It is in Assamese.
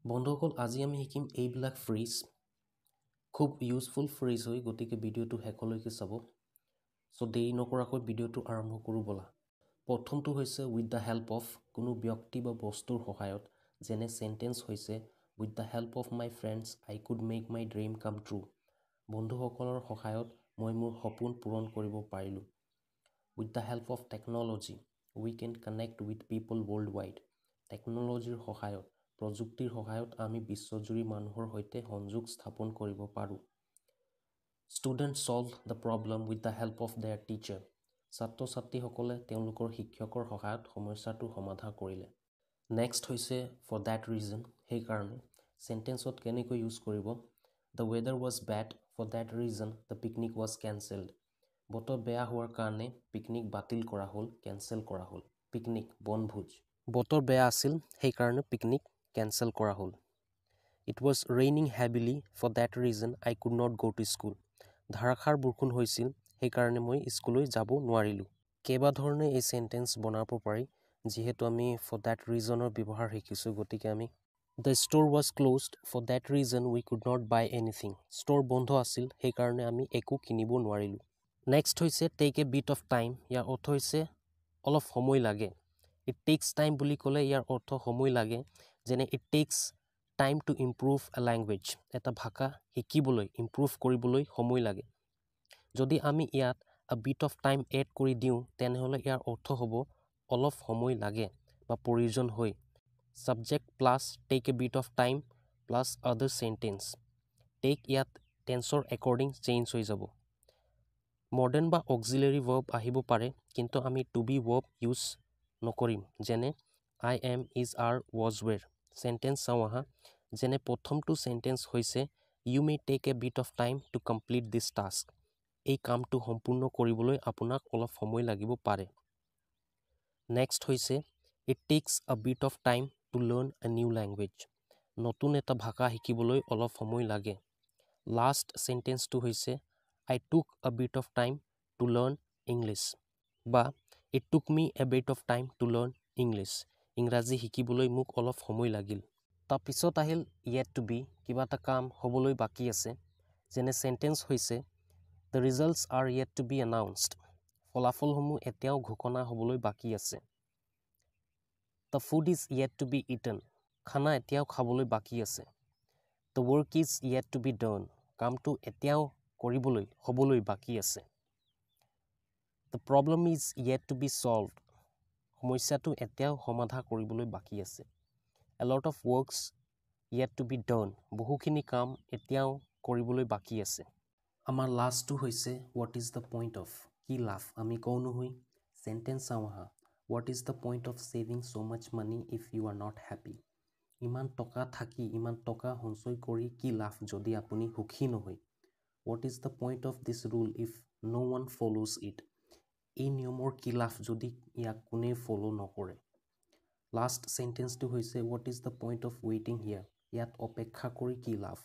বন্ধুসকল, আজি আমি শিকিম এইবিলাক ফ্ৰেজ। খুব ইউজফুল ফ্ৰেজ হয়, গতিকে ভিডিঅ'টো শেষলৈকে চাব। চ' দেৰি নকৰাকৈ ভিডিঅ'টো আৰম্ভ কৰোঁ ব'লা। প্ৰথমটো হৈছে উইথ the help of, কোনো ব্যক্তি বা বস্তুৰ সহায়ত। যেনে চেণ্টেঞ্চ হৈছে with the help of my friends I could make my dream come true. বন্ধুসকলৰ সহায়ত মই মোৰ সপোন পূৰণ কৰিব পাৰিলোঁ। With the help of technology we can connect with people world wide. টেকন'লজিৰ সহায়ত, প্ৰযুক্তিৰ সহায়ত আমি বিশ্বজুৰি মানুহৰ সৈতে সংযোগ স্থাপন কৰিব পাৰোঁ। Student solve the problem with the help of their teacher. ছাত্ৰ ছাত্ৰীসকলে তেওঁলোকৰ শিক্ষকৰ সহায়ত সমস্যাটো সমাধা কৰিলে। নেক্সট হৈছে ফৰ that reason, সেইকাৰণে। চেণ্টেঞ্চত কেনেকৈ ইউজ কৰিব? The weather was bad, for that reason the picnic was cancelled. বতৰ বেয়া হোৱাৰ কাৰণে পিকনিক বাতিল কৰা হ'ল, কেঞ্চেল কৰা হ'ল। পিকনিক, বনভোজ। বতৰ বেয়া আছিল, সেইকাৰণে পিকনিক কেঞ্চেল কৰা হ'ল। It was raining heavily, for that reason I could not go to school. ধাৰাসাৰ বৰষুণ হৈছিল, সেইকাৰণে মই স্কুললৈ যাব নোৱাৰিলোঁ। কেইবা ধৰণে এই চেণ্টেঞ্চ বনাব পাৰি। যিহেতু আমি ফৰ that ৰিজনৰ ব্যৱহাৰ শিকিছোঁ, গতিকে আমি the store was closed, for that reason we could not buy anything. Store বন্ধ আছিল, সেইকাৰণে আমি একো কিনিব নোৱাৰিলোঁ। নেক্সট হৈছে take a bit of time. ইয়াৰ অৰ্থ হৈছে অলপ সময় লাগে। It tax time বুলি ক'লে ইয়াৰ অৰ্থ সময় লাগে। যেনে it takes time to improve a language. এটা ভাষা শিকিবলৈ, ইম্প্ৰুভ কৰিবলৈ সময় লাগে। যদি আমি ইয়াত a bit of time add কৰি দিওঁ, তেনেহ'লে ইয়াৰ অৰ্থ হ'ব অলপ সময় লাগে বা প্ৰয়োজন হয়। Subject plus take a bit of time plus other sentence. Take ইয়াত টেন্সৰ একৰ্ডিং চেঞ্জ হৈ যাব। মডাৰ্ণ বা অক্সিলেৰী ভাৰ্ব আহিব পাৰে, কিন্তু আমি টু বি ভাৰ্ব ইউজ নকৰিম, যেনে I am, is, are, was, were. Sentence চাওঁ আহা। যেনে প্ৰথমটো চেণ্টেঞ্চ হৈছে you may take a bit of time to complete this task. এই কামটো সম্পূৰ্ণ কৰিবলৈ আপোনাক অলপ সময় লাগিব পাৰে। নেক্সট হৈছে it takes a bit of time to learn a new language. নতুন এটা ভাষা শিকিবলৈ অলপ সময় লাগে। লাষ্ট চেণ্টেঞ্চটো হৈছে I took a bit of time to learn English বা it took me a bit of time to learn English. ইংৰাজী শিকিবলৈ মোক অলপ সময় লাগিল। তাৰপিছত আহিল য়েট টু বি, কিবা এটা কাম হ'বলৈ বাকী আছে। যেনে চেণ্টেঞ্চ হৈছে the results are yet to be announced. ফলাফলসমূহ এতিয়াও ঘোষণা হ'বলৈ বাকী আছে। The food is yet to be eaten. খানা এতিয়াও খাবলৈ বাকী আছে। The work is yet to be done. কামটো এতিয়াও কৰিবলৈ, হ'বলৈ বাকী আছে। The problem is yet to be solved. সমস্যাটো এতিয়াও সমাধা কৰিবলৈ বাকী আছে। A lot of works yet to be done. বহুখিনি কাম এতিয়াও কৰিবলৈ বাকী আছে। আমাৰ লাষ্টটো হৈছে what is the point of, কি লাভ আমি কওঁ নহয়। চেণ্টেঞ্চ চাওঁ আহা। What is the point of saving so much money if you are not happy? ইমান টকা থাকি, ইমান টকা সঞ্চয় কৰি কি লাভ যদি আপুনি সুখী নহয়? What is the point of this rule if no one follows it? এই নিয়মৰ কি লাভ যদি ইয়াক কোনেও ফ'ল' নকৰে? লাষ্ট চেণ্টেঞ্চটো হৈছে what is the point of waiting here? ইয়াত অপেক্ষা কৰি কি লাভ?